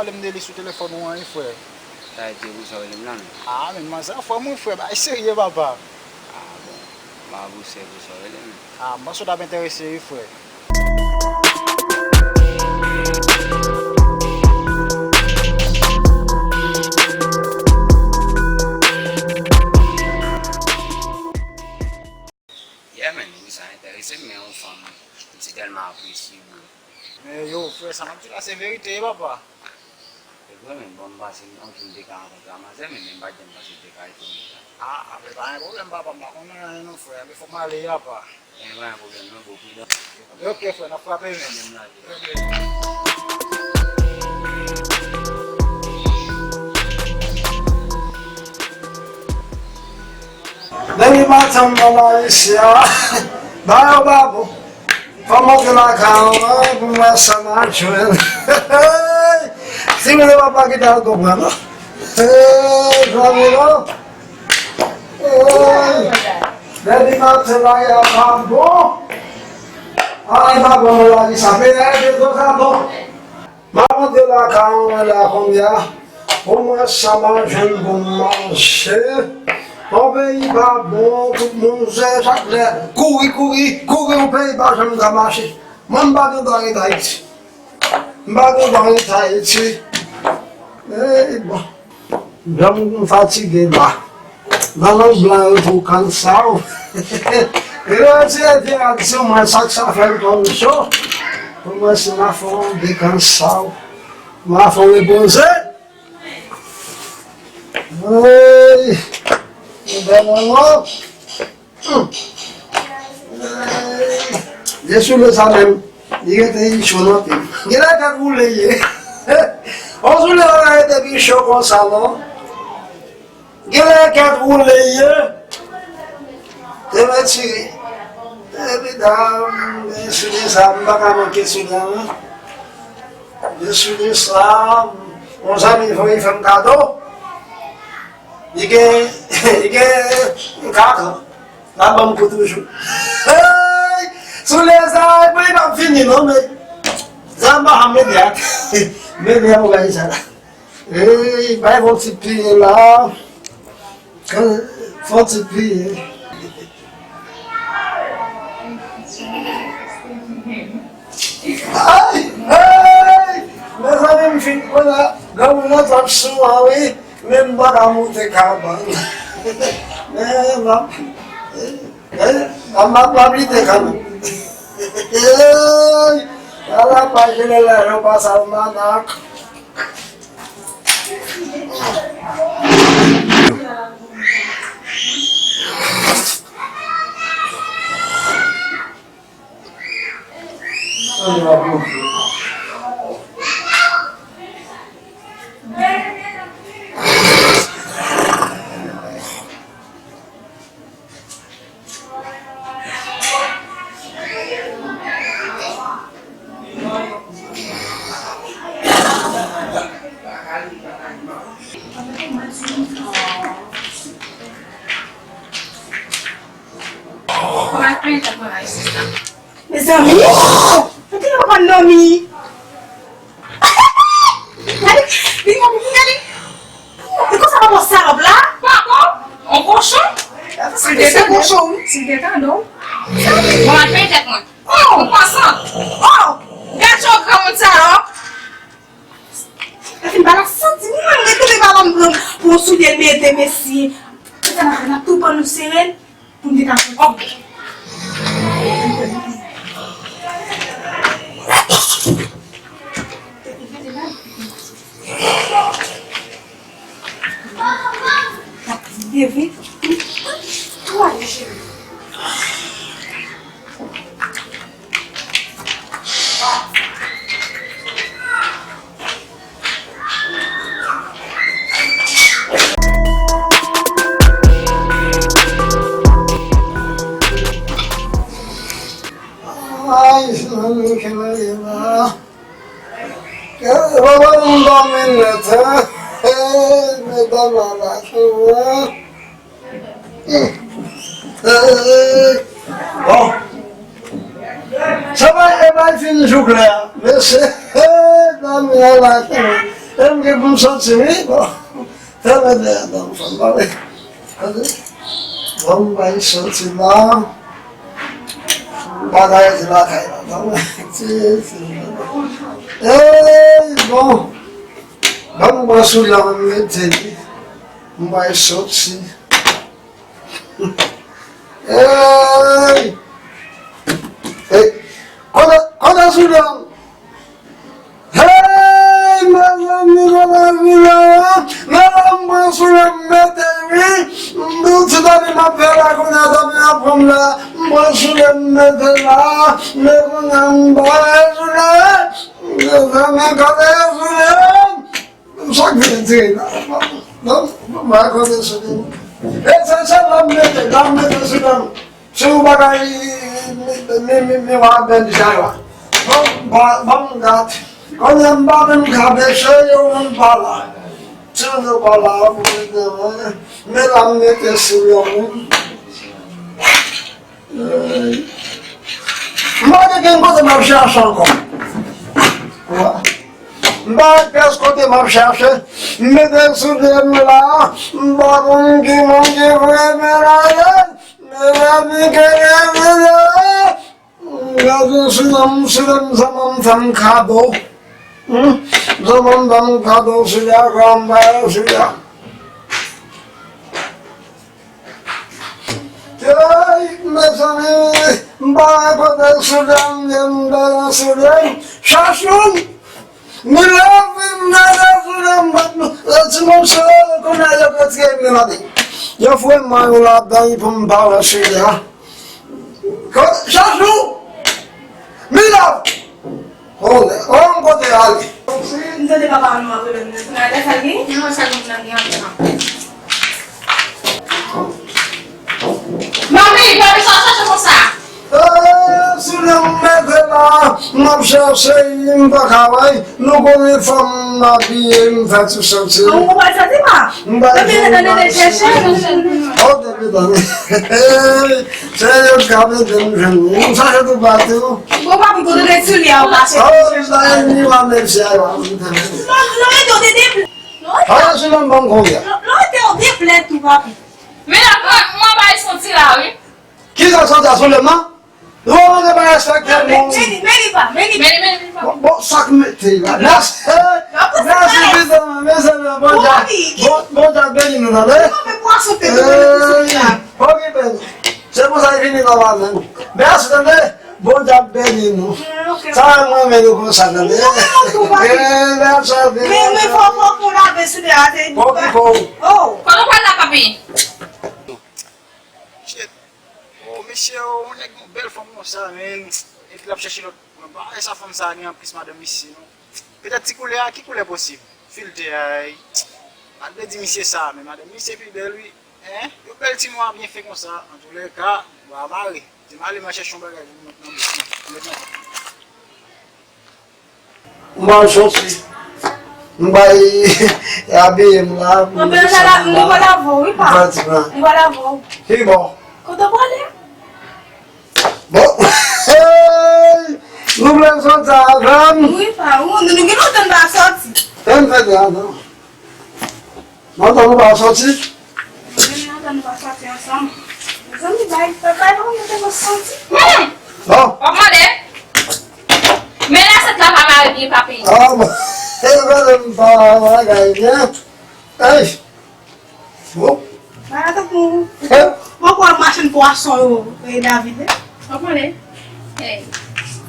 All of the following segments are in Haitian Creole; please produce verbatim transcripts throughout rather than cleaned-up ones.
Pale m de li sou telefòn ou an, wi, frè. Sa vle di pou sa w rele m la menm? Ah, men manzè an fè mwen, frè, bagay serye, papa. Ah, bon. M pa pou sè pou sa w rele m. Ah, m panse w t ap enterese, wi, frè. Yeah, man, wi, sa enterese m, men yon fanm, m si tèlman apresye, bro. Men yo, frè, sa m ap di la, se verite, wi, papa. Se vre, men bon, m panse m anvi m te ka rankontre a manzè, men, men m pa t janm panse l te ka ret konsa. Ah, men pa gen pwoblèm, papa, m pa konn anyen non, frè, men fò m ale, apa. Men pa gen pwoblèm non, bro, pridan. Ok, frè, n ap frape, men. Menm la. Depi maten m nan lari isi a, ba yo ba bon. Fò m antre lakay mwen pou m wè sa m ap jwenn. Si m te papa ki t al konprann, non? Hey, zanmi, non? Hey, depi maten lari a pa bon. Ay, pa bon, lari sa. Peyi a, sa bon. M ap antre lakay mwen la kounye a, pou m wè sa m ap jwenn pou m manje. Yon peyi pa bon, tout moun se chak lè kouri, kouri, kouri, yon peyi pa janm ka mache. Mwen, m pa gen dwa ret Ayiti. M pa gen dwa ret Ayiti. Ey, bon. Janm m fatige la. Nan lang blan yo tou, cansado. Yo di, di, di, di, mwen sa k sa fè m tonbe cho. Pou mwen, si m a fè yon descansado. M a fè yon repoze. Ey, m bèl ankò. Hmm. Ey, je soulye sa menm. Li rete cho nan pye m. Genlè kèk woule ye. On soulye pa ka rete pi cho konsa, non. Genlè kèk woule ye. Te retire. Epi dam, men soulye sa, m pa ka manke soulye an, non. Men soulye sa, yon zanmi voye fè m kado. Li gen, li gen kat an. L ap ban m kou toujou. Hey! Soulye sa, epi li p ap fini, non, men. Sa m pa janm mete a. Mete a pou bagay sa la. Ey, bay fon ti piye la. Fon ti piye. Ay, ay! Mezanmi, m fin pran la. Granmoun nan t ap sou an, wi. Men m pa ka moute kabann. Men m ap, eh, m ap, m ap lite kanmenm. Ey! Ala pa jere lajan pa salmanak. Mezanmi, kote yo konn dòmi? Gade, li konn gade. E konsa papa salòp la? Papa, on kochon? Si l te ta kochon, wi. Si l te ta non. Bon, al peye tèt mwen. Oh, on pasan. Oh, gad yon granmoun salòp. Li fin ba la santi mwen, li tonbe ba ban pou yon soulye l mete, mesye. Mezanmi, n ap tou pran nou sere l. Pou m te ka fè. Ok. Ay, zanmi, kenbe la. Papa, nou dòmi nèt, hein? Hey, medam ala kenbe. Bon. Sa va, e bay fin jou klè. Mesye, hey, dòmi ala kenbe. E m gen pou m soti, wi, bon. Fèmen dèyè non, fanm pa vle. Tande? Bon, m bay soti la. Bagay di lakay la, tande? Ti, ti. Ey, bon. Ban m pran soulye m mete li. M bay soti. Ey! Ey! Kote, kote soulye m? Hey, mezanmi, kote soulye m? Mezanmi, m pran soulye m mete, wi. M di w ti dòmi m ap fè la, kounye a dòmi ap pran m la. M pran soulye m mete la. Men kounye a m pa wè soulye. Mezanmi, kote soulye m? Sa k vin tire la? Non, non, mwen rakonte sou li. E se, se la m mete, la m mete sou dan. Se yon bagay, mi, mi, mi, mi wa bèl jay wa. Bon, bon, bon, gad. Kounye a m pa menm ka pèse, yo menm pa la. Si yo pa la, pou mete, men la m mete sou yon moun. M pa gen kote m ap chache ankò. M pa gen pyès kote m ap chache. M mete soulye m la. M pa konn ki moun ki vle mennen. Mezanmi, ke revele. Gade soulye m, soulye m, zanmi m fè m kado. Hmm? Zanmi m fè m kado soulye a, kòm m pa wè soulye a. Ey, mezanmi, m pa wè kote soulye m ye, m pa wè soulye m. Chachou! Milè vin nan soulye m, bat nou. Ti moun se kounye a yo retire m nan lavi. Yo foure m nan yon ladan pou m pa wè soulye a. Chachou! Milè! Oh, oh, m kote ale. M tande papa nou ap rele m. Nan lè sa gen? Non, sa gen nan gen anpil. Manmi, papi, sa w chache konsa? Eh, soulye m mete la, m ap chache, m pa ka wè. Nou konnen fanm abiye, m fè ti soti. Ou pa soti pa? M pa di ou pa soti. Oh, depi tande. Se yo k ap ede m jwenn li. M chache toupatou. Bon, papi, kote de soulye a ou pase? Oh, sa e ni wa mèsi a yo. Non, non, e to de deplè. Ala sou non ban m konbyen. Lò te yo deplè tou, papi. Men la, mwen, mwen bay soti la, wi. Ki sa soti a sou lè m nan? Ou pa mande pa respekte moun. Men li, men li pa, men li. Men li, men li pa. Bon, bon, sa k mete la. Mèsi. Mèsi, mèsi, mèsi, mèsi, bon Dye. Bon, bon Dye beni nou, tande. Bon, ki beni. Se pou sa li vini nan la menm. Mèsi, tande. Bon Dye ap beni nou. Sa mwen renmen nou konsa, tande. Mèsi, tande. Men, men, fò, fò, fò lave soulye a, se. Bon, ki bon. Oh. Kote w pral la, papi? Shit. Oh, mesye, oh, yon nèg, yon bèl fanm konsa, men. Epi l ap chèche lòt. Mwen pa wè sa fanm sa gen anplis madanm misye, non. Petèt ti koulè a, ki koulè posib? Filtè a, ey. Pa t vle di misye sa, men madanm misye pi bèl, wi. Hein? Yon bèl ti nwa byen fen konsa. Antoulèka, m a mare. Di m ale, m a chèche yon bagay pou m met nan bouch mwen. M met nan vant. M pral soti. M bay abiye m la. Mwen pral lave w, wi, pa. M pral lave w. Ki bò? Kote w prale? Bon. Hey! Nou vle soti avè m? Wi, pa. Nou, nou gen lontan n pa soti. Fè m fè de adan. Lontan nou pa soti? Wi, lontan nou pa soti ansanm. Mezanmi, bay, bay, bay, bay, bay, bay, soti. Bon. W ap mande? Men la, sèt la pa mare byen, papi. Ah, bon. E, mezanmi, pa bagay byen. Ey! Bon. Ba, tankou. Hein? Mwen kwè machann pwason yo, e, David, hein? Konprann? Hey.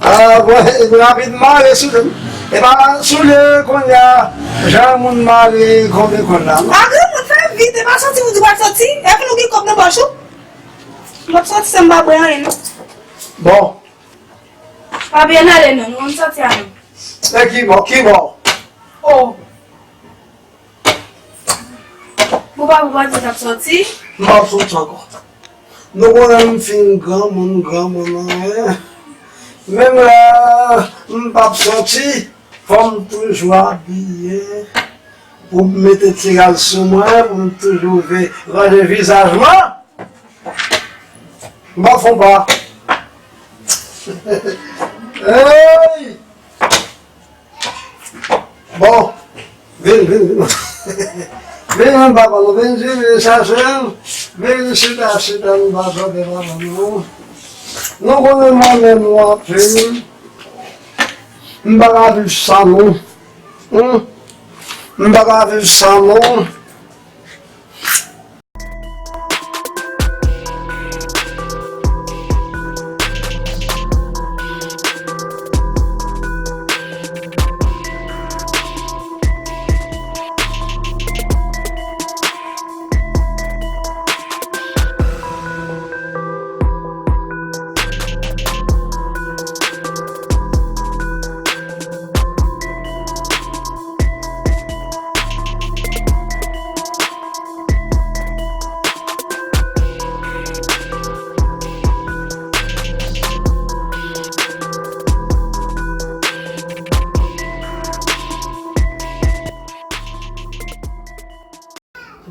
Ah, bon, e, rapid mare soulye m. E pa soulye kounye a, jan moun mare konbyen konn la, non? Ah, granmoun, fè vit, e pa soti, ou di w ap soti. E pou nou gen kòb nan pòch ou? M ap soti san m pa bwè anyen, non. Bon. Pa byen ale, non, nou konn soti a, non. E ki bò, ki bò? Oh. Bon, pa pou pati t ap soti. M p ap soti ankò. Nou konnen m fin granmoun, granmoun, wi. Menm lè m p ap soti, fò m toujou abiye. Pou m mete ti rad sou mwen, pou m toujou ve-, ranje vizaj mwen. M p ap fon pa. Hey! Bon, Vin, vin, vin. Vin, vin, papa nou, vin, vin, vin, chache m. Vin, chita, chita, nou pa tande papa nou. Nou konnen mwen menm nou anpil. M pa ka viv san nou. Hmm? M pa ka viv san nou.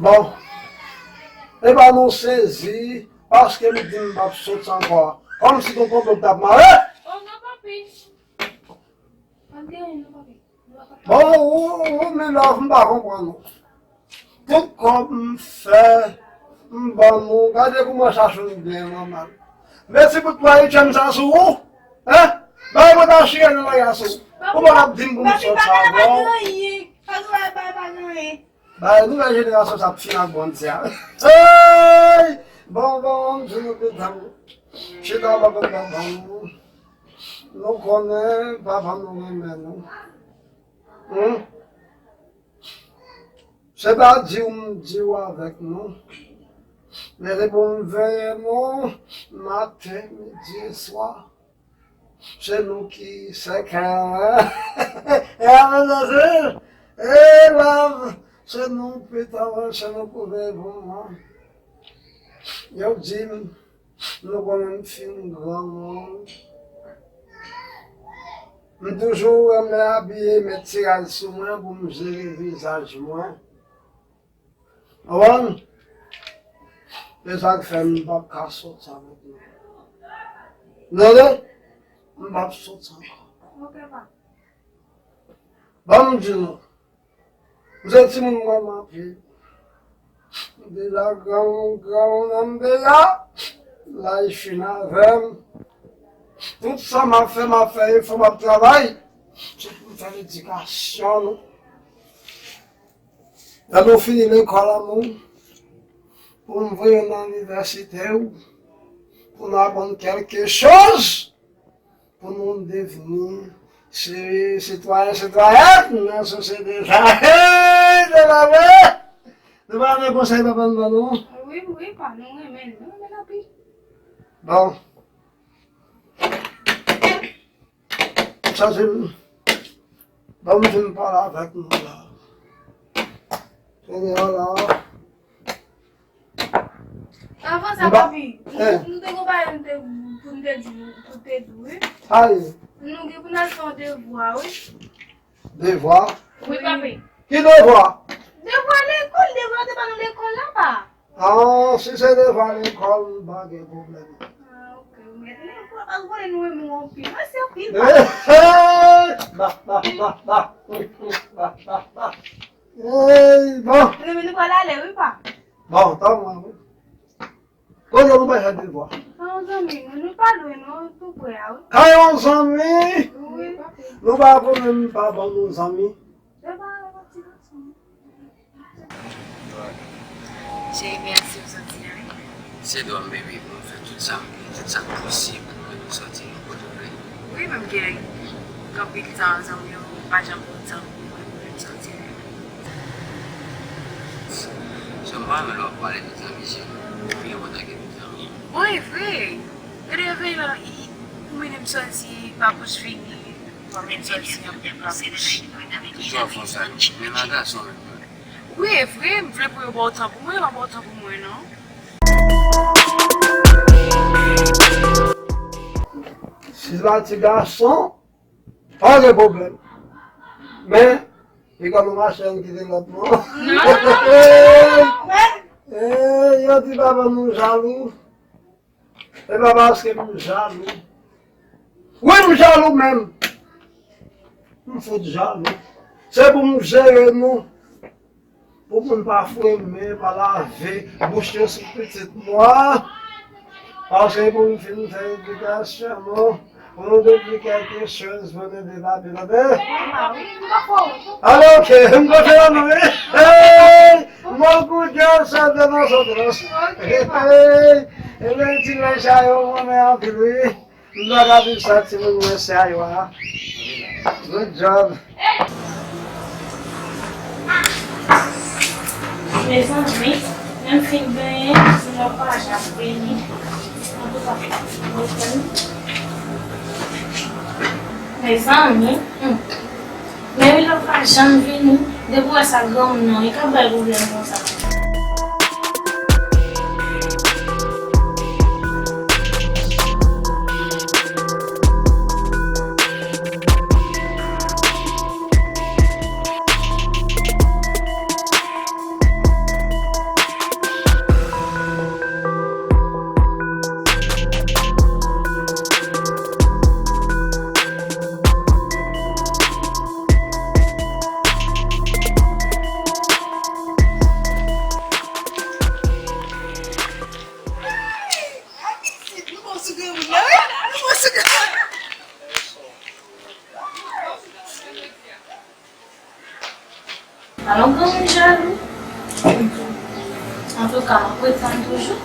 Bon, epa nou sezi, paske m di m p ap sot ankò. Kòmsi gon konplo k t ap mare. Oh non, papi. Pa gen anyen non, papi. Bon, ou, ou, mi love, m pa konprann ou. Tout kòb m fè, m ban nou, gade kouman sa sou byen nòmal. Mèsi pou twa itjèm sa sou ou, hein? Bay mwen ta chire nan lòya sou ou. Ou pa t ap di m pou m sot sa, non. Bay nouvèl jenerasyon sa ap fin ak Bondye a. Hey! Bon, bon, m di nou pita. Chita, papa, papa, bon. Nou konnen papa nou renmen nou. Hmm? Se pa di w m di w avèk nou. Men li pou m veye nou maten, midi e swa. Se nou ki sèkè. E a mezanmi, e love, se nou pita, se nou pou veye pou mwen. Yo di m, nou konnen m fin granmoun. M toujou renmen abiye, met ti rad sou mwen pou m jere vizaj mwen. Konprann? Se sa k fè m p ap ka sot sa avèk nou. Tande? M p ap sot sa ankò. Ban m di nou. M se timoun mwen m anpil. M deja granmoun, granmoun an m deja. Laj fin avè m. Tout sa m ap fè, m ap fè efò, m ap travay. Se pou m fè ledikasyon nou. Lè nou fini lekòl an nou, pou m voye nou nan inivèsite, pou nou aprann kèlke choz, pou nou devni si-, sitwayen, sitwayèn nan sosyete sa. Hey, de la men! Nou pa renmen konsèy papa n ban nou? Wi, wi, pa, nou renmen l, nou renmen l anpil. Bon. Sa se m. Ban m fin pale avèk nou la. Kounye a la. Avan sa, papi, nou, nou te gon bagay nou te, pou nou te di, pou te di, wi. Ay. Nou gen pou n al fè yon devwa, wi. Devwa? Wi, papi. Ki devwa? Devwa lekòl, devwa te ba nou lekòl la, pa. Ah, si se devwa lekòl, m pa gen pwoblèm. Ah, ok. Mèt lekòl, pa konnen nou renmen w anpil. Mèsi anpil, pa. Hey, hey! Ba, ba, ba, ba, ba. Hey, bon. Mezanmi, nou pral ale, wi, pa. Bon, tann mwen, wi. Kote nou bay fè devwa? Kay yon zanmi nou, nou pa lwen, non, tou prè a, wi. Kay yon zanmi? Wi. Nou pa konnen m pa ban nou zanmi. Se pa, se pa ti gason. Cheri, mèsi pou sòti a, wi. Se dwa m, baby, pou m fè tout sa m gen, tout sa k posib pou nou sòti yon kote vre. Wi, menm gen anpil tan, zanmi yo pa janm pran tan pou yo sòti. So, m pa renmen lè w ap pale de zanmi, cheri. Ou pi enpòtan ke tout zanmi. Bon, e vre. Gade, veye la, i, ou mennen m sòti pa bouch fini, ou mennen m sòti anpil pa bouch. Toujou ap fè sa, menm a gason menm. Wi, e vre, m vle pou yo ba w tan pou mwen, yo pa ba w tan pou mwen, non. Si se pa ti gason, pa gen pwoblèm. Men, li kòm yon machann ki te lòt non. Non. Eh, yo di papa nou jalou. E pa paske m jalou. Wi, m jalou menm. M fout jalou. Se pou m jere nou, pou moun pa fouye men, pa lave bouch yo sou pitit mwen. Paske pou m fin fè edikasyon nou, pou nou deplike kèk choz, pou nou depapi, tande? Ale, ok, m kontan nan nou, wi. Hey! Mon coup de cœur, sa de nosotros. Hey! Ebyen, ti mesye yo, mwen renmen anpil, wi. M pa ka viv san timoun mwen sa yo a. Good job. Mezanmi, menm fin benyen, si lòt pa janm vini. Antouka, mezanmi, hmm. Men Wilov pa janm vini. Depi w wè sa granmoun nan, li ka bay pwoblèm konsa. Alon granmoun jalou. Antouka, m ap ret tann toujou.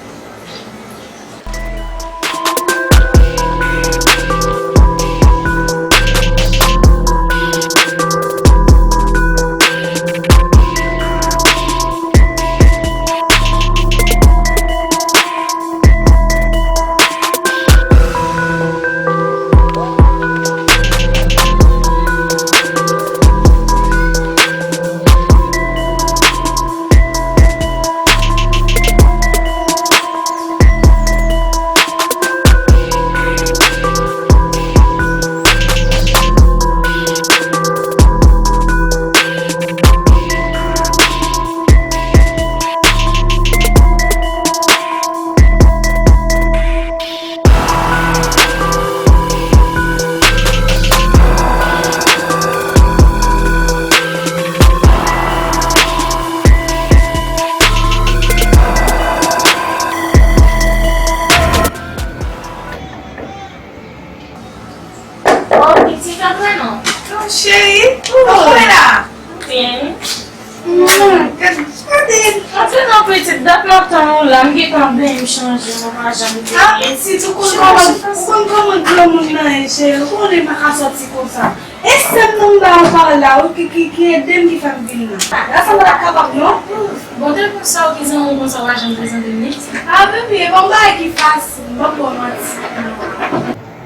Oh, pitit, antre non. Oh, cheri, kòman w ye la? Byen. Mwen, gade, gade. Antre non, pitit, dat m ap tann ou la, m gentan benyen, m chanje, mwen pa janm benyen. Ah, pitit, ou konn kòman, ou konn kòman granmoun nan ye, cheri, ou konnen m pa ka sòti konsa. E sè m nan m ba w pa la, wi, ki, ki, ki ede m, ki fè m vin la. La, sa m pa t ap kapab, non. Bon, te konsa, ou ki zanmi w konsa, w pa janm prezante m li. Ah, baby, e pa yon bagay ki fasil, m p ap ba w manti.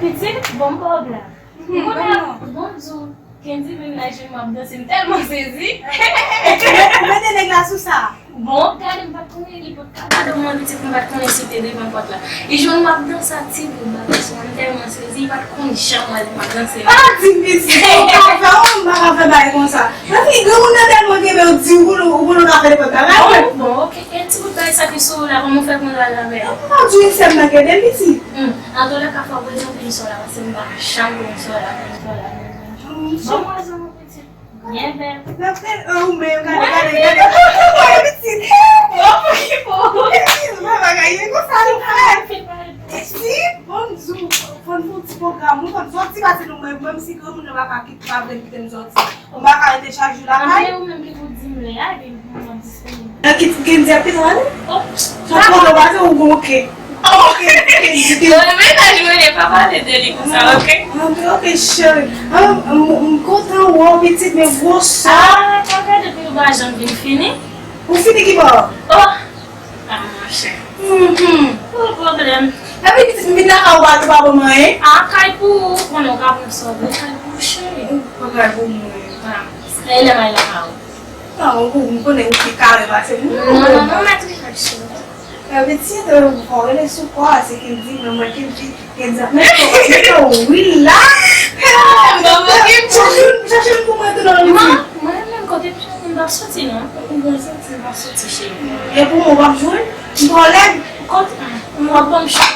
Pitit, bon, m pa w blag. Kounye a, bon, m di w, Kendy vin nan jwe m ap danse, m tèlman sezi. Ou mete nèg la sou sa? Bon, gade, m pa t konnen li pot la. Gade mwen pitit, m pa t konnen si te devan pòt la. Li jwenn m ap danse ak ti bout bagay sou mwen, m tèlman sezi, li pa t konn jan mwen m ap danse. Ah, ti pitit, ou ka fè, ou m pa ka fè bagay konsa. Nan fi granmoun nan tèlman kenbe w di ou konnen, ou konnen w ka fè nenpòt bagay. Bon, bon, ok, e ti bout bagay sa ki sou ou la, kòman w fè konn al avè l? M pa di w sè m nan kenbe pitit. Hmm, antoulèka fò w prezante m sè w la, paske m pa janm konn sè w la, konn sè w la, konn sè w la. Bon, mwen zanmi pitit. Byen bèl. N ap fè, ah, ou menm, gade, gade, gade. Mwen pitit. Bon, bon. Pitit, mwen bagay, e konsa nou fè. Pitit, bon, m di w, fò n fè yon ti pwogram, wi, fò n sòti pase nou, mwen, menm si granmoun nan pa ka kit-, pa vle kite m sòti. Mwen pa ka rete chak jou lakay. Anben, ou menm ki pou di m lè a, epi mwen disponib. Nan ki, ki di ap kite w ale? Oh. Sa pwogram pase ou gon oke. Oke, oke. Bon, mennaj mwen, pa pale de li konsa, oke? Oke, oke, cheri. Ah, m, m, m kontan wè w, pitit, men gwo sò. Ah, pa gade pou yo pa janm vin fini. Ou fini ki bò? Oh. Ah, monchè. Mhm. Pa pwoblèm. Epi pitit, m vin lakay ou pa, ou pa ban m anyen? Ah, kay pou ou, konnen ou ka pran sa w vle, kay pou ou, cheri. Ou pran kay pou mwen. Ah, e lè m al lakay ou. Non, ou, m konnen ou pi kare pase m. Non, non, non, mèt wi, cheri. Epi ti de ou fò rele sou kò a, se Kendy, men mwen Kendy, Kendy ap mete w, ap mete w wi la. Bon, bon, Kendy. Chache, chache m pou mwen tou nan liti. Mwen menm kote m soti, m p ap soti non. Ou bon soti, m p ap soti, cheri. E pou mwen, w ap jwenn? M twò lèd. Kot? M w ap ban m chou.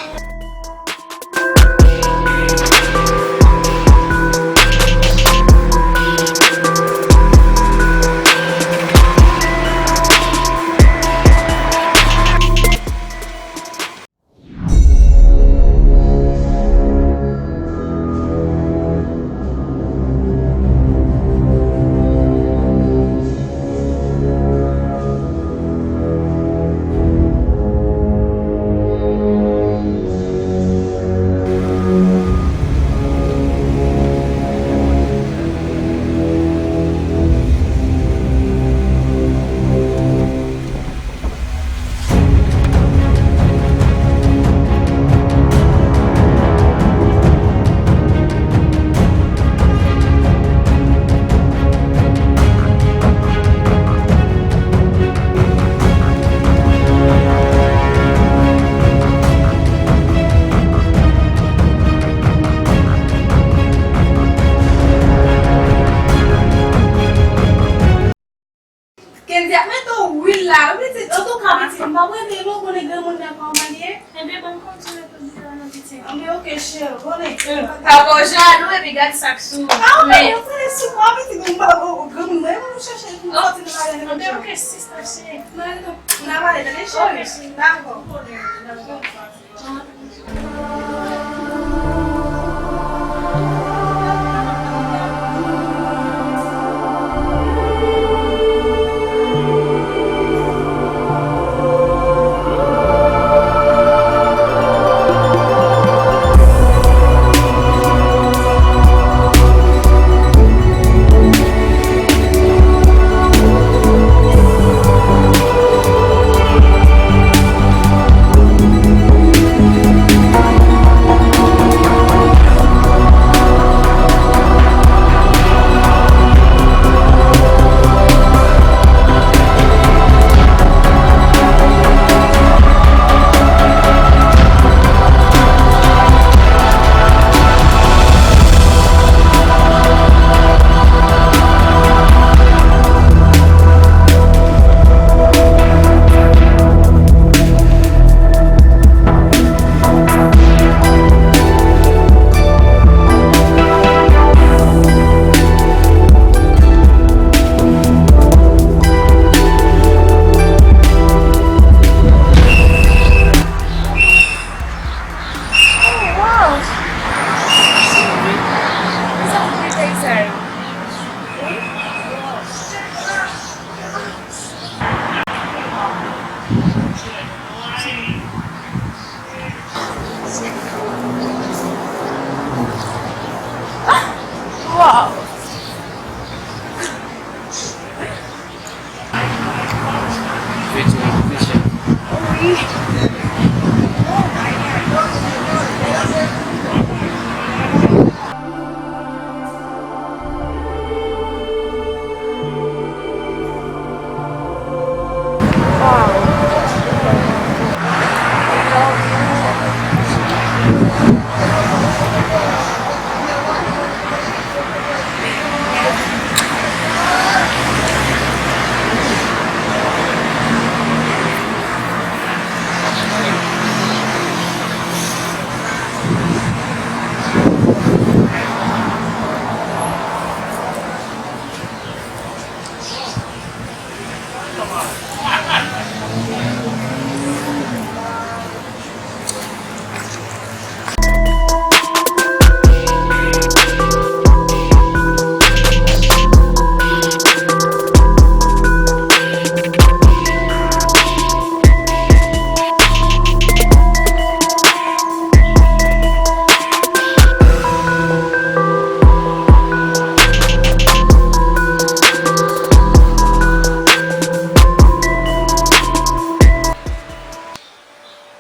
M ap rete non, konnen granmoun nan kòman l ye. Enben, ban m kontinye pou m te nan pitit. Enben, oke, cheri, konnen. Papa w jalou, epi gad sa k sou ou. Ah, men, ou konnen sou mwen, pitit, m pa bon, granmoun mwen, mwen chèche pou m sòti nan bagay nan. Enben, oke, sista, cheri. Mwen rete, n a pale, tande, cheri. Oke, cheri. Dakò. Oh, wow! Sa pou peyizay. Wow! Wi.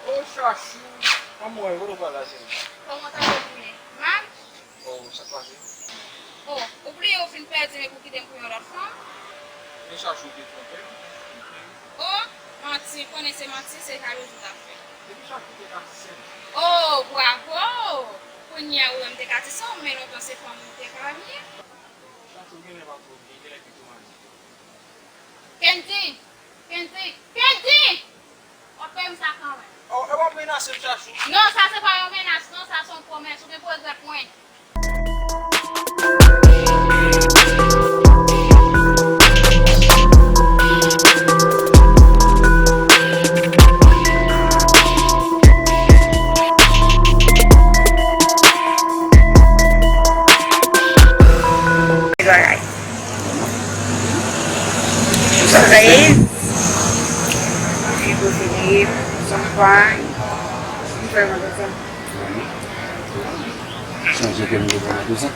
Ô, Chachou, kòman w ye? Kote w pral la, cheri? Kòman w ta ye, Willy? Mal? Oh, sa k pase? Oh, ou bliye ou fin pèdi m epi w kite m pou yon lòt fanm? Men Chachou, ou te twonpe m. Oh, manti, konnen se manti, se jalouzi w t ap fè. Depi Chachou te ka ti sè m. Oh, bravo! Kounye a ou wè m te ka ti sè w, men lontan se fanm ou te ka ye. Chachou genlè pa twò byen, genlè pito manti. Kendy! Kendy! Kendy! W ap peye m sa kanmenm. Oh, e w ap menase m, Chachou? Non, sa se pa yon menas, non, sa se yon pwomès. Ou gen pou regrèt mwen. Bagay. Trèz. Figo Filip, Sanfay. M fè mwen konsa. Sonje ke m te pran tou sa.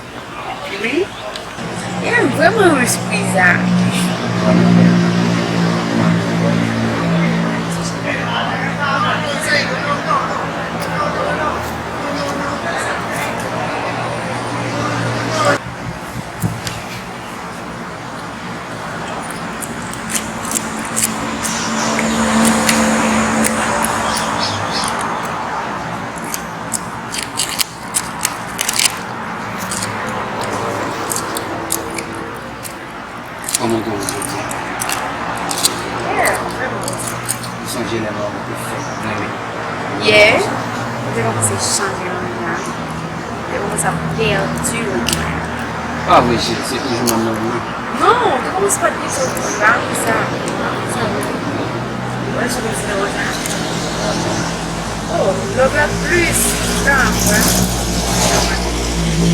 Wi. E m vrèman renmen sipriz la. Kòman w twouve jodi a? Jeneralman, mwen te fèk renmen. Yeah. Mwen te kòmanse chanje nan men la. Mwen te kòmanse ap pèdi nan men la. Pa vre, cheri, se toujou menm nonm nan. Non, ou te kòmanse pa t gen sa, ou te pa renmen sa. Ou pa renmen sa vre. Wè, sou kontinè wè sa. Oh, love la plis. Sa, wè.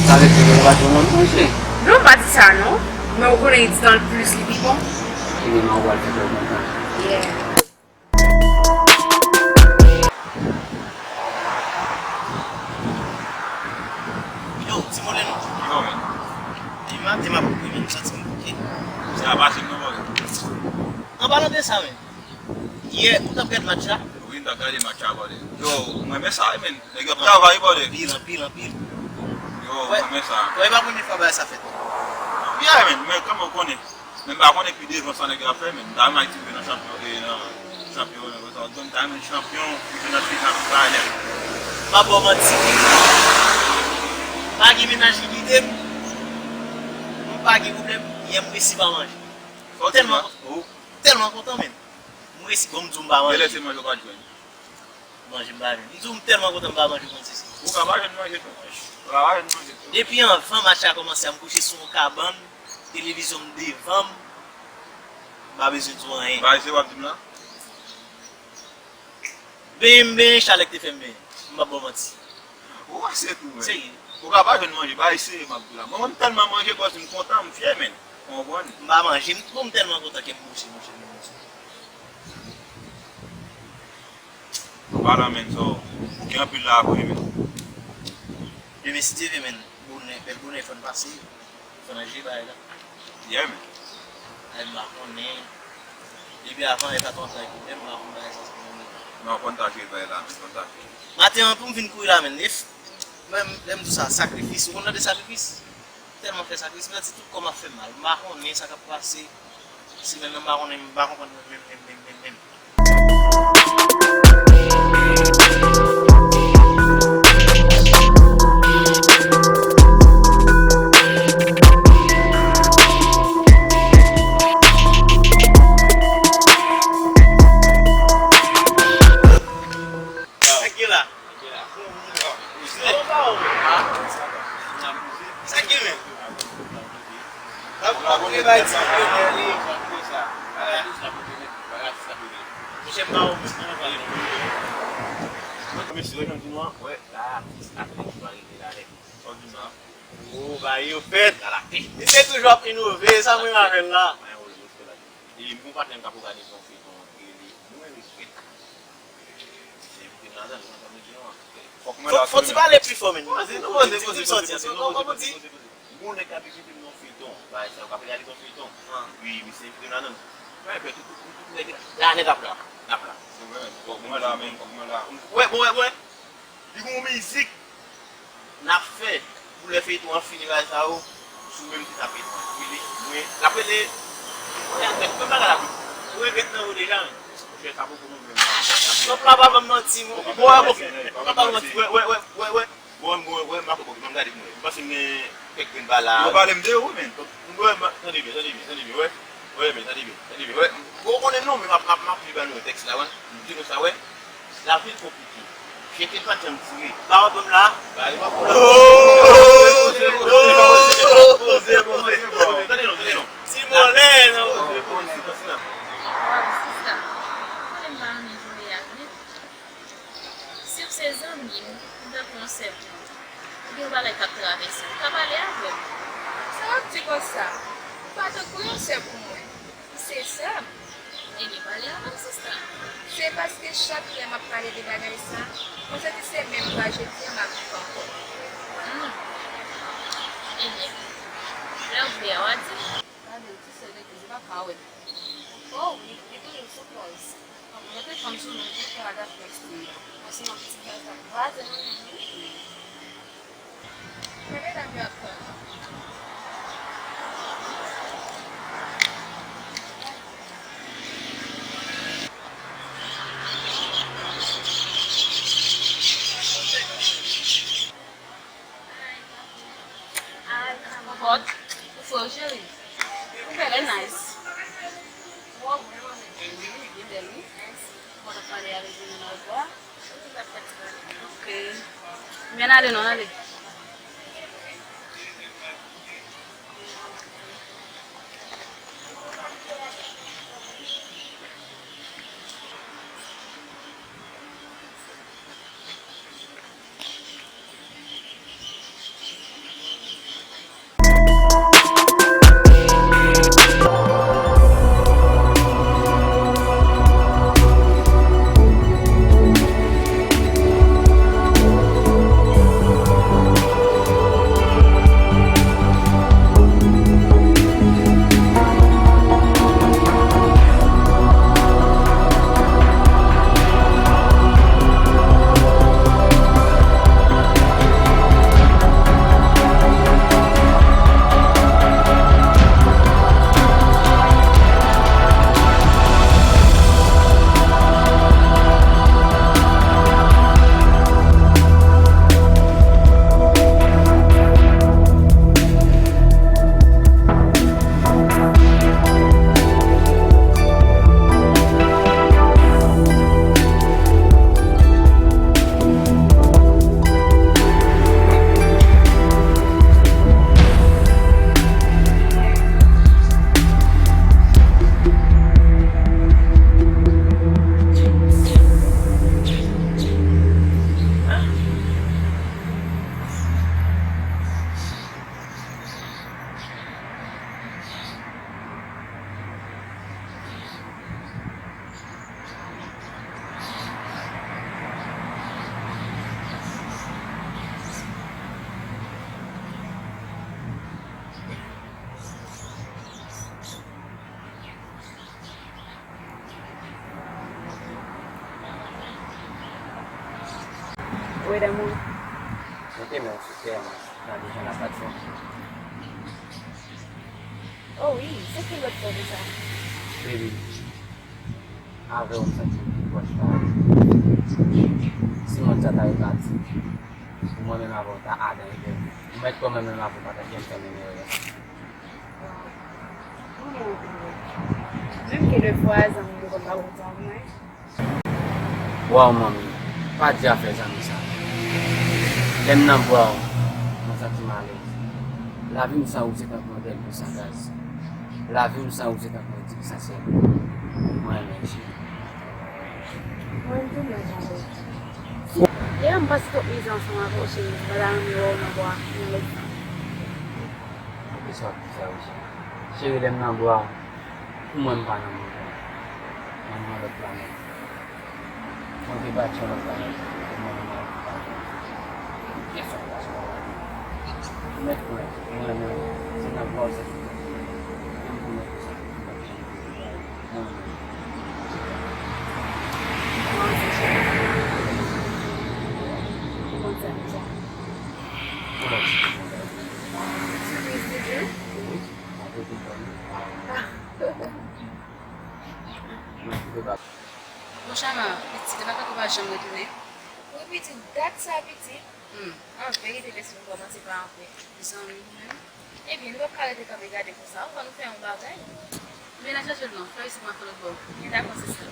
Sa vle di nou pa t yon nonm manje. Non, m pa di sa, non. Men ou konnen, di nan l plis, li pi bon. Ebyen, mwen, ou pral fè kè w kontan. Yeah. Yo, Ti Molen. Yo, men. Demen, demen ap rive, men m santi m bouke. Sa va pase non, bòdè. An palan de sa, men. Yè, ou t ap gade match la? Wi, m t ap gade match la, bòdè. Yo, mwen renmen sa, men. Nèg yo ap travay, bòdè. Anpil, anpil, anpil. Yo, mwen renmen sa. Wè, e pa premye fwa bagay sa fèt. Yeah, men, men kòman w konnen? Men m pa konnen pi devan sa nèg yo ap fè, men m ta renmen Ayiti rive nan chanpyon, e nan chanpyon, m ta renmen chanpyon, rive nan final, bagay nèt. M pa ba w manti. Pa gen mennaj ki kite m. M pa gen pwoblèm. Yè m resi pa manje. Tèlman, tèlman kontan, men. M resi, bon, m di w m pa manje. Genlè se manje w pa t jwenn. Manje m pa jwenn. M di w m tèlman kontan m pa manje konn sisi. Ou ka pa jwenn manje tou. Ou ka pa jwenn manje tou. Depi anvan match la kòmanse a, m kouche sou yon kabann, televizyon m devan m, m pa bezwen di w anyen. Bay se w ap di m la? Benyen m benyen, chalè k te fè m benyen. M p ap ba w manti. Ou pase tou, men. Serye. Ou ka pa jwenn manje, bay serye m ap di w la. Mwen, mwen m tèlman manje, bòs, m kontan, m fyè, men. Ou konprann? M pa manje, m, bon, m tèlman kontan ke m bouche, monchè, m bouche. Anpalan, men, so, ou gen anpil la vre, men. Demen, si Dye vle, men, bonè, bèl bonè, fò n pase, fò n jere bagay la. Yeah, men. Ay, m pa konnen. Depi avan, e pa t yon bagay pwoblèm, m pa konn bagay sa se pwoblèm. Non, fò n ta jere bagay la, men, fò n ta jere. Maten an, pou m vin kouri la, men, lè m, lè m di w sa, sakrifis, ou konn tande sakrifis? Tèlman fè sakrifis, m santi tout kò m ap fè m mal. M pa konnen sa k ap pase. Semèn nan, m pa konnen, m pa konprann menm, menm, menm, menm, menm, menm. Sa k gen la? Sa k gen, men? Sa pou pa pou bay ti plenè li. Monchè, m pa wè mwen anvan. Mesye, jodi a, wè, la, atis Atlético a rive la nèt. O, bagay yo fèt. Misye toujou ap inove, sa mwen avè l la. E m gon patnè m t ap gade yon feyton, li rele Mwen Regrèt. Misye envite m ladan l, mwen pa mete non. Fòk mwen la. Fò ti pale pi fò, men. Poze, poze, poze, poze, poze, poze, poze. Gon nèg k ap envite m nan feyton. Bagay sa yo k ap realize yon feyton. Wi, misye envite m ladan l. Mwen fè tout, tout, tout nèg la nèt ap la. N ap la. Fòk mwen la, men, fòk mwen la. Wè, bon, wè, bon, wè. Li gon mizik n ap fè pou lè feyton an fini, bagay sa yo, sou menm ti tapet. Rele mwen, l ap rele, mwen, mwen, mwen bagay la tou. Ou regrèt nan ou deja, men. Monchè, sa poko pwoblèm. Donk, pa, pa ban m manti, non. Bon, wè, bon, pa ban m manti. Wè, wè, wè, wè, wè. Bon, mwen, wè, m pa konprann, m gade mwen. M panse m gen kèk grenn bala. Yo pale m de ou, men. Wè, tande byen, tande byen, tande byen, wè. Wè, men, tande byen, tande byen, wè. Bon, ou konnen non, men m ap, m ap, m ap li ba nou tèks la, wè. M di nou sa, wè. Lavi l konplike. Jete pa janm dire. Ba w album la. Ba yo album la. Poze, poze, poze, poze, poze, poze. Tande non, tande non. Ti Molen, non. Poze, poze, poze. Waw, sista. Ou konnen m pa renmen jwe a, men. Si w se zanmi m, m tankou yon sè pou ou. Ou gen yon bagay k ap travèse w, ou ka pale avè m. Sa w ap di konsa? Ou pa tankou yon sè pou mwen. Ou se sè m. Ebyen, pale avè m, sista. Se paske chak lè m ap pale de bagay sa, mwen santi se menm pa jodi a m ap viv ankò. Hmm. Ebyen, lè w vle a, w a di m. Gade l, ti sè, nèg yo pa ka wè. O wi, li toujou sou pòz. Mwen te fanm sou nou pou fè adapte eksperiman. Mwen se yon ti gaz la. Vwazen mwen menm wi. Men medam yo ap tann. Hot. Ou fre wi, cheri. Ou fre nice. Wow, li bèl wi. Mèsi. Bon, Pale avèk moun nan bò. Ok. Byen ale non, ale. Wi, damou. Mwen te men w sou kè m nan dejen la pati. Oh wi, se ki lòt fwa de sa? Baby, avè w m santi m pi pwòch pase si mond sa ta repati. Pou mwen menm avè w ta adan etènèl. Ou mèt kwè mwen menm avè w pa ta janm fè menm erè. Menm ke de fwa zanmi yo konn pa kontan mwen. Waw manmi, pa di afè zanmi sa. Lè m nan bra w, mwen santi m alèz. Lavi m san ou se tankou yon dèl pou san gaz. Lavi m san ou se tankou yon dil san sèl. Mwen renmen w cheri. Mwen tou menm avè w. Yè m pase twòp mizè ansanm avè w cheri, m pa ta renmen wè w nan bra yon lòt fanm. Poukisa w ap di sa wi cheri? Cheri, lè m nan bra w, pou mwen m pa nan mond lan. Mwen nan lòt planèt. Mwen te pati yon lòt planèt, pou mwen menm avè w pa menm. Pyès yon plas pa la. Ou mèt kwè, mwen menm, se nan bra w sèlman. Menm pou mwen konsa, mwen menm. Mwen menm. Mwen se cheri. Ou konn sa deja. Ou lòt. Sipriz toujou? Wi, mwen te kontan. Bon, Chama, pitit, e pa tankou w pa janm retounen. Wi, pitit, dat sa, pitit. Hmm. An verite, lespri m kòmanse pa antre. Zanmi, ou menm? Ebyen, nou p ap ka rete kanpe gade konsa. Fò nou fè yon bagay. Ebyen, n a chèche l non. Fè isit, m a fè lòt bò. Ebyen, dakò, se sa.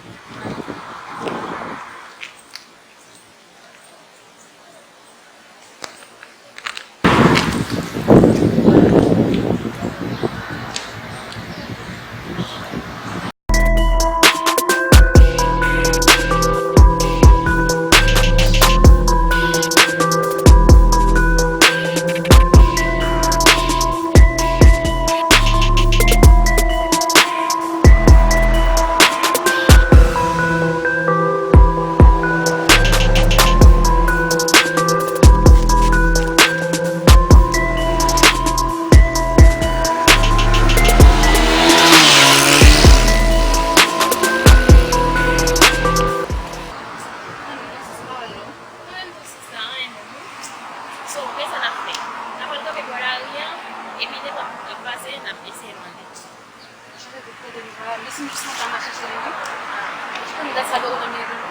Mwen menm tou sista, anyen menm wi. So, men sa n ap fè. N ap al kanpe bò lari a, epi nenpòt moun k ap pase, n ap eseye mande. Mwen chanje de kote deja. Lese m jis monte al chèche li wi. Ou konn dat sa dwe konn anyen tou non.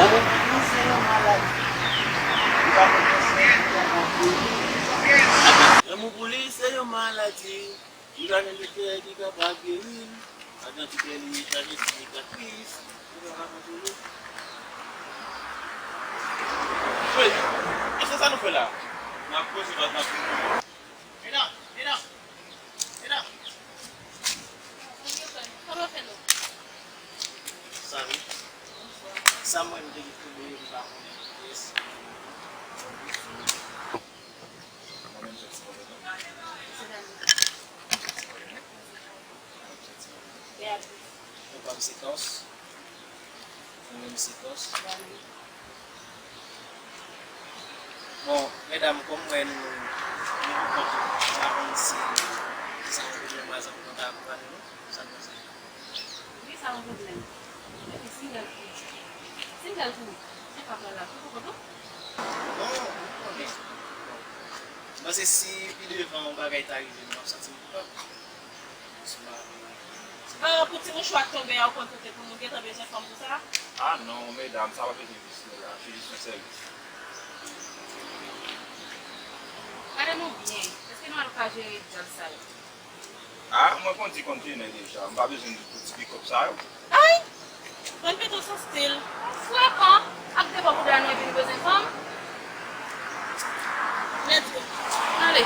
Lanmou pou li se yon maladi. Li pa konn konsèy li pran pou li. Lanmou pou li se yon maladi. Li pa gen doktè ki kapab geri l. Adan ti kè li chaje sikatris. Li pa ka kontwole. Wi, e se sa nou fè la. N ap koze, n ap koze. Medam, medam, medam. Sa wi. Sa mwen m te gen pou m pa konnen. Yes. Mwen menm se ti pwoblèm. Papa m se Tòs. Mwen menm se Tòs. Bon, medam, kòm mwen nou, nou pou kont nou, m pa konn si, si sa yon pwoblèm, pa egzanp, nou ta akonpanye nou, sa nou panse? Wi, sa yon pwoblèm. Epi single tou. Single tou. Se pa pral la, tou poko tou. Bon, ou konnen. M panse si pi devan yon bagay ta rive, m ap santi m koupab. Ah, pou ti mouchwa k tonbe a, ou konn kote pou nou gentan bezwen fanm pou sa? Ah non, medam, sa pa bezwen visye la, se jis yon sèvis. Gade nou byen, èske nou al ka jere djòl sa yo? Ah, mwen kondi kontenè deja, m pa bezwen tout ti pikòp sa yo. Ay! Bann pito san stil. Frekan! Ak de bò bouda nou epi nou bezwen fanm? Let's go. Ale.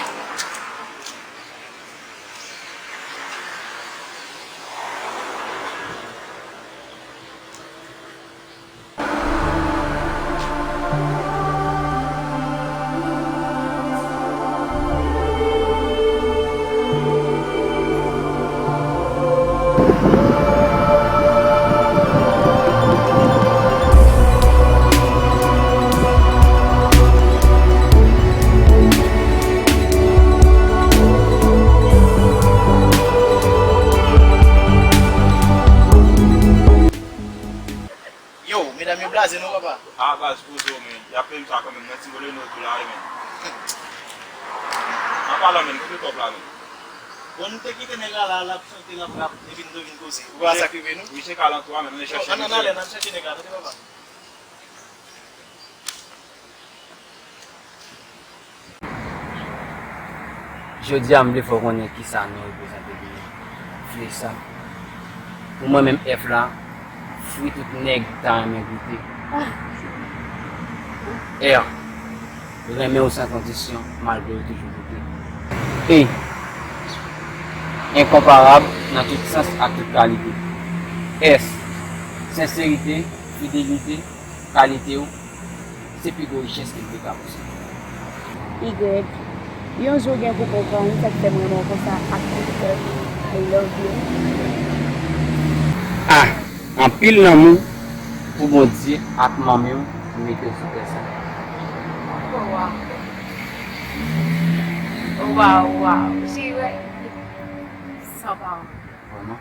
Yo, medam yo blaze non, papa. Ah, baz, poze w, men. Y ap peye m sa kanmenm, nan ti moleno tou la, wi, men. An palan, men, kote kòb la, men? Bon, nou te kite nèg la la, l ap chante, l ap rap, epi nou te vin koze. Ou wè sa k rive nou? Wi, se kalantou a, men, nou te chèche misye. Ann ale, n ap chèche nèg la, tande, papa. Jodi a, m vle fè w konnen kisa nou reprezante pou nou. Fle sa. Pou mwen menm, F la, fwi tout nèg ta renmen goute. R, renmen w san kondisyon, malgre w toujou doute. E, enkonparab, nan tout sans ak tout kalite. S, senserite, fidelite, kalite w, se pi gwo richès ke m te ka posede. Y, yon jou w gen pou konprann sa k fè m renmen w konsa ak tout kè m. I love you. A, anpil lanmou pou Bondye ak manmi w ki mete w sou tè sa. Waw. Waw, waw. Cheri, wè. San pawòl. Vrèman.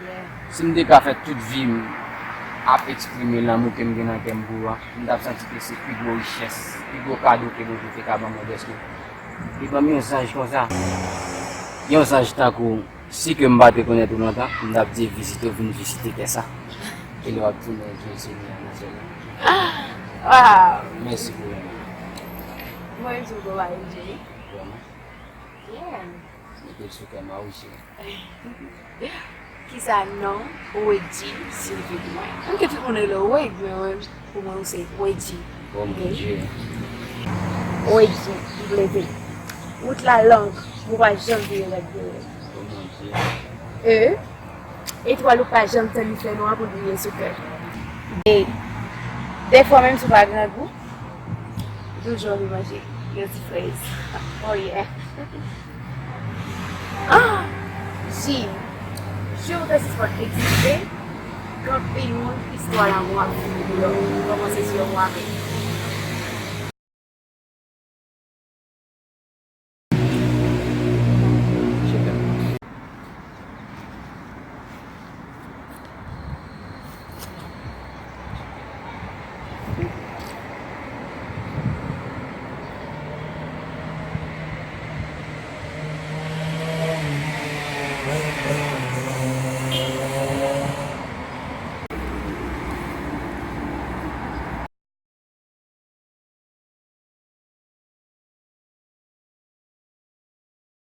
Yeah. Si m te ka fè tout vi m ap eksprime lanmou ke m gen nan kè m pou ou a, m t ap santi ke se pi gwo richès, pi gwo kado ke Bondye te ka ban mwen, dèske li ban m yon zanj konsa. Yon zanj tankou w, si ke m pa te konèt ou lontan, m t ap di vizite w, vin vizite tè sa. E lè w ap tounen, Dye Senyè a nan syèl la. Waw. Mèsi pou lanmou. Mwen menm tou, mwen pa enjoy. Vrèman. Yeah. Mete l sou kè m a wi, cheri. Kisa non Wedji siyifi pou mwen? Mwen ke tout moun rele w Wed, men mwen, pou mwen ou se Wedji. Oh mon Dieu. Wedji, W. Wout la long, ou pa janm vire rèd vire. Oh mon Dieu. E, etwal ou pa janm tann li fè nwa pou l briye sou kè. D, dèfwa menm si w pa grangou, ou toujou anvi manje yon ti frèz. Oh yeah. Ah, J, jou w te sispann egziste, gen anpil moun istwa lanmou ap fini pou yo. Kòmanse sou yon mwa menm.